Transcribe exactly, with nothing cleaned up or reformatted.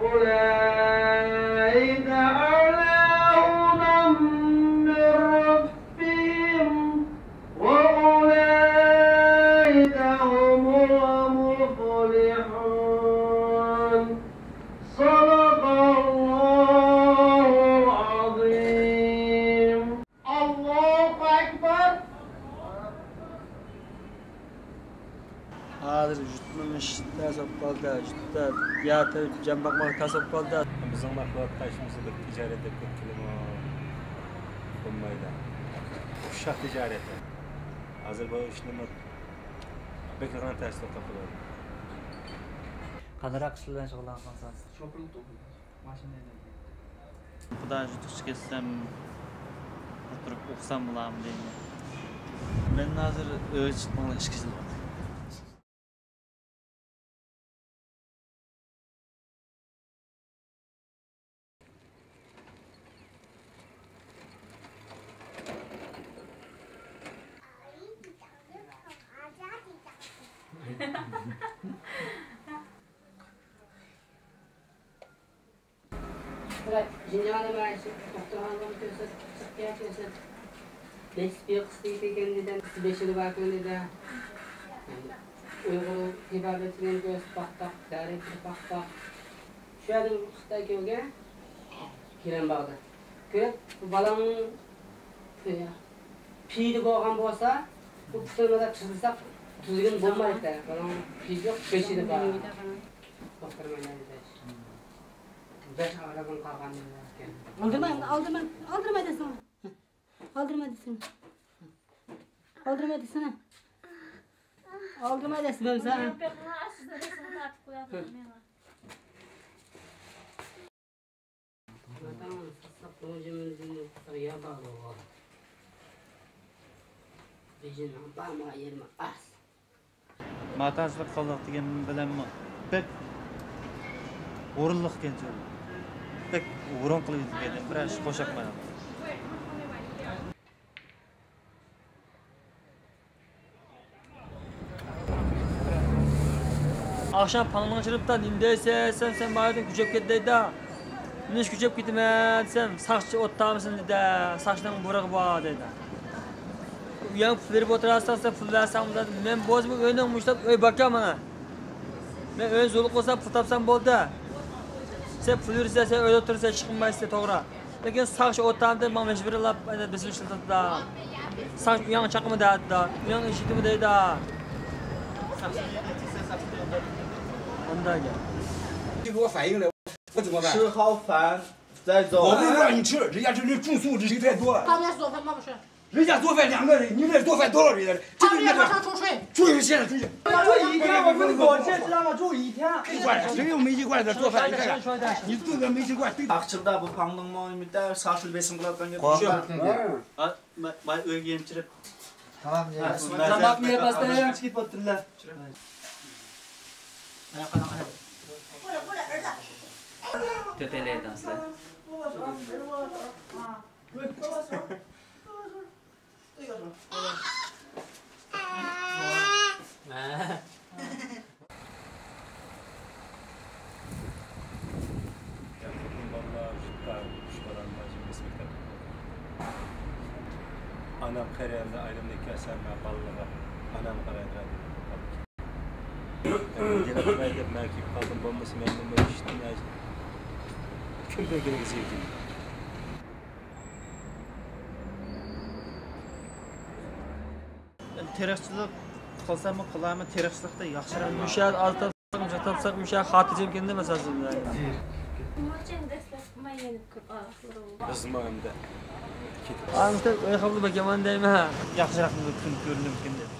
أولئك على هدى من ربهم وأولئك هم المفلحون. صدق الله العظيم. الله أكبر. ھازىر يۇتمىمىش تەس بولۇپ قالدى، يۇتتا ياتىپ جان باقماق تەس بولۇپ قالدى. بىزنىڭ مەھسۇلات قايسىمىزدا بىر تىجارەتتە كۆپ كېلىمۇ بولمايدۇ. ئۇششاق تىجارەت. ھازىر بۇ ئىشنىمۇ بەك يامان تەسىر قىلىدۇ. قانداقراق ئىش بىلەن شۇغۇللانغانسىز؟ شوپۇرلۇق. ماشىنا ھەيدەيدۇ. خۇدا يۇتقۇچى كەتسەم، بىر تۇرۇپ ئوقۇسام بولامدۇ دەيمەن. مەن ھازىر ئۆيگە چىققىلى ئىككى يىل بولدى. شىنجاڭدا مانا شۇ دوختۇرخانىغا كۆرسەت، سىرتقا كۆرسەت. نېسىپ يوق ئىستەيدىكەن دېدى، بېشىدا باركەن دېدى. ئۇيغۇر تېبابەتچىلىرىنى كۆرسەت باقتۇق، دەرىخىنى باقتۇق. شۇ يەردىن خىتاي كۆرگەن، كېلەم باغدا. كۆرۈپ، بۇ بالاڭنىڭ پېيى بولغان بولسا، بۇ پۇتىنى مۇنداق تۈزلىسەك، تۈزگىلى بولمايدۇ. بالاڭنىڭ پېيى يوق، بېشىدا بار. دوختۇر مانا دېدى. بەش ئاغرىقىم قالغان دېدى. ئالدىرىماي، ئالدىرىماي، ئالدىرىماي دېسىڭە. ئالدىرىماي دېسىڭە. ئالدىرىماي دېسىڭە. ئالدىرىماي دېسىڭە. ماتاجلىق قىلدۇق دېگەن بىلەنمۇ بەك ھۇرۇنلۇق ئىكەن، بەك ھۇرۇن قىلىۋېتىدىكەن، بىرەر ئىش قوشاقماي. ئاخشام پاڭنىڭ چىرىپتا نېمە دەيسەن، سەن، سەن بار يەردىن كۆچۈپ كەت دەيدۇ. نېمىشقا كۆچۈپ كېتىمەن دېسەم، ساقچى ئوت تامىسىنى دېدى، ساقچىنىڭ بۇيرۇقى بار دەيدۇ. ئۇياڭ پۇل بېرىپ ئولتۇرارسەن، سەن پۇل بەرسەڭ بولىدۇ. مەن بولسىمۇ ئۆينىڭ مۇشتاپ ئۆي باكا مانا. مەن ئۆينى زۇلۇق قىلسام پۇل تاپسام بولدى. سەن پۇل بېرىسەن، سەن ئۆيدە ئولتۇرىسەن، چىقمايسەن توغرا. لېكىن ساقچى ئوت تامىدى، ماڭا مەجبۇرلاپ بېسىم ئىشلىتىدۇ. ساقچى ئۇياڭ چاقما دەيدۇ. ئۇياڭ ئىشلىتىمۇ دەيدۇ. ئۇنداق گەپ. 我怎么办？ 吃好饭再走。 我不让你吃，人家这里住宿人太多了。 他们家做饭吗？不是。 人家做饭两个人，你那做饭多少人？这个 他们也马上出水。 出去，现在出去。 住一天，我跟你保证，知道吗？住一天。 没关系，谁有煤气罐子做饭？你看看，你自个煤气罐对。 ئاقچىلدا بۇ پاڭلىڭمۇ ئۈمىدە ساقچىلار بېسىم قىلىۋاتقان گەپ. ھە. ماي ئۆيگە يېنىپ چىرىپ. تاماق يەپ باستى، ياخشى كېتىپ ئولتۇرلا. تۆتەيلەيدىڭ سىلەر. ياقۇپنىڭ بالىلار، يۇرتتا ئۈچ بالام بار، شۇ مەكتەپتە ئوقۇيدۇ. ئانام قېرىيەمدە ئايلىنىپ كەلسەم، مەن بالىلىرىغا ئانام قارايدۇ دەپ. يەنە قاراي دەپ مەن كېلىپ قالدىم، بولمىسا مەن بۇ مەسچىتنى كۈندە كۈنگە زېرىكىدىم. تېرىقچىلىق قىلساممۇ قىلارمەن، تېرىقچىلىقتا ياخشىراق. مۇشۇ يەردە ئاز تاپساق، مۇشۇ تاپساق، مۇشۇ يەردە خاتىرجەم كەلدىم ئەساسەن. بىزمۇ ئەمدى كېتىپ. ئا، مۇشۇ ئۆي خاپلىق بەك يامان دەيمەن. ياخشىراق كۈن كۆرۈنۈمكىن دەپ.